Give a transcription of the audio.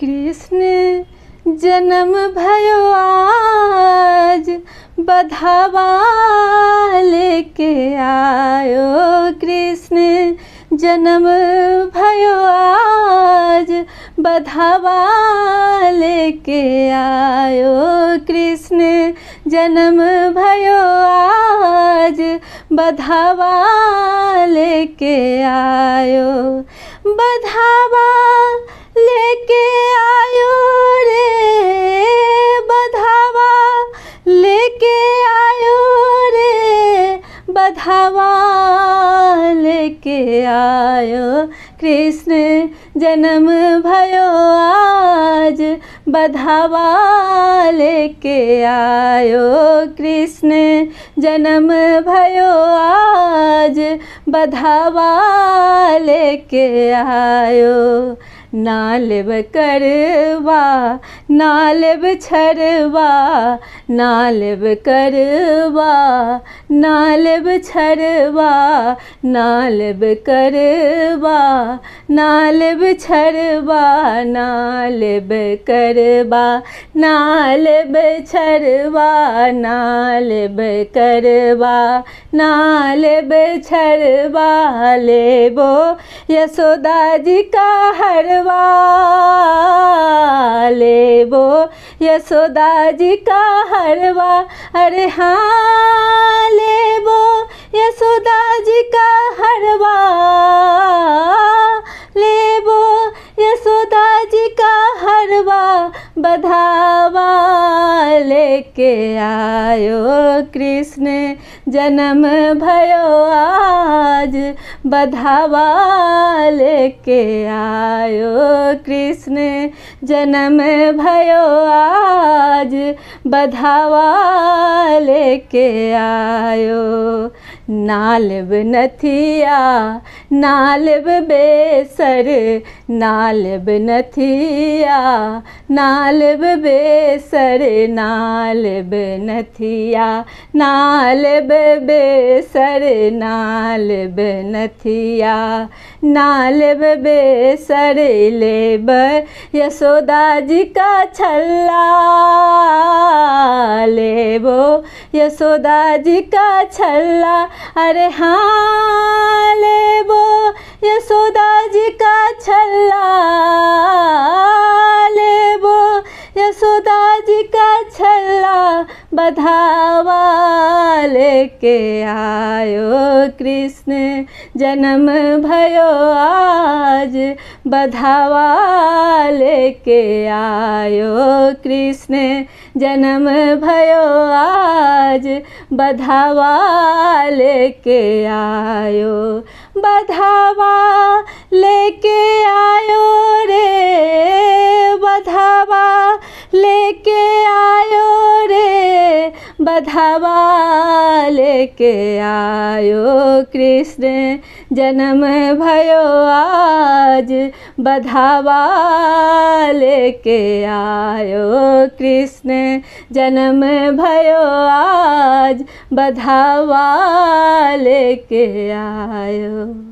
कृष्ण जन्म भयो आज बधावा लेके आयो। कृष्ण जन्म भयो आज बधावा लेके आयो। कृष्ण जन्म भयो आज बधावा लेके आयो। बधावा लेके आयो रे, बधावा लेके आयो रे, बधावा लेके आयो। कृष्ण जन्म भयो आज बधावा लेके आयो। कृष्ण जन्म भयो आज बधावा लेके आयो। ना लेब करवा ना लेब छरवा, ना लेब करवा ना लेब छरवा, ना लेब करवा ना लेब छरवा, ना लेब करवा ना लेब छरवा, ना लेब करवा ना लेब छरवा। लेबो यशोदा जी का हरवा, लेबो यशोदा जी का हरवा। अरे हाँ लेबो यशोदा जी का हरवा, लेबो यशोदा जी का हरवा। बधावा लेके आयो। कृष्ण जन्म भयो आज बधावा लेके आयो। कृष्ण जन्म भयो आज बधावा लेके आयो। ना लेब नथिया ना लेब बेसर, ना लेब नथिया ना लेब बेसर, ना लेब नथिया ना लेब बेसर, ना लेब नथिया ना लेब बेसर। लेब यशोदा जी का छल्ला, लेबो यशोदा जी का छल्ला। अरे हाँ लेबो यशोदा जी का छल्ला, लेबो यशोदा जी का छल्ला। बधावा लेके आयो। कृष्ण जन्म भयो आज बधावा लेके आयो। कृष्ण जन्म भयो आज बधावा लेके आयो। बधावा लेके आयो रे, बधावा लेके आयो रे, बधावा लेके आयो। कृष्ण जन्म भयो आज बधावा लेके आयो। कृष्ण जन्म भयो आज बधावा लेके आयो।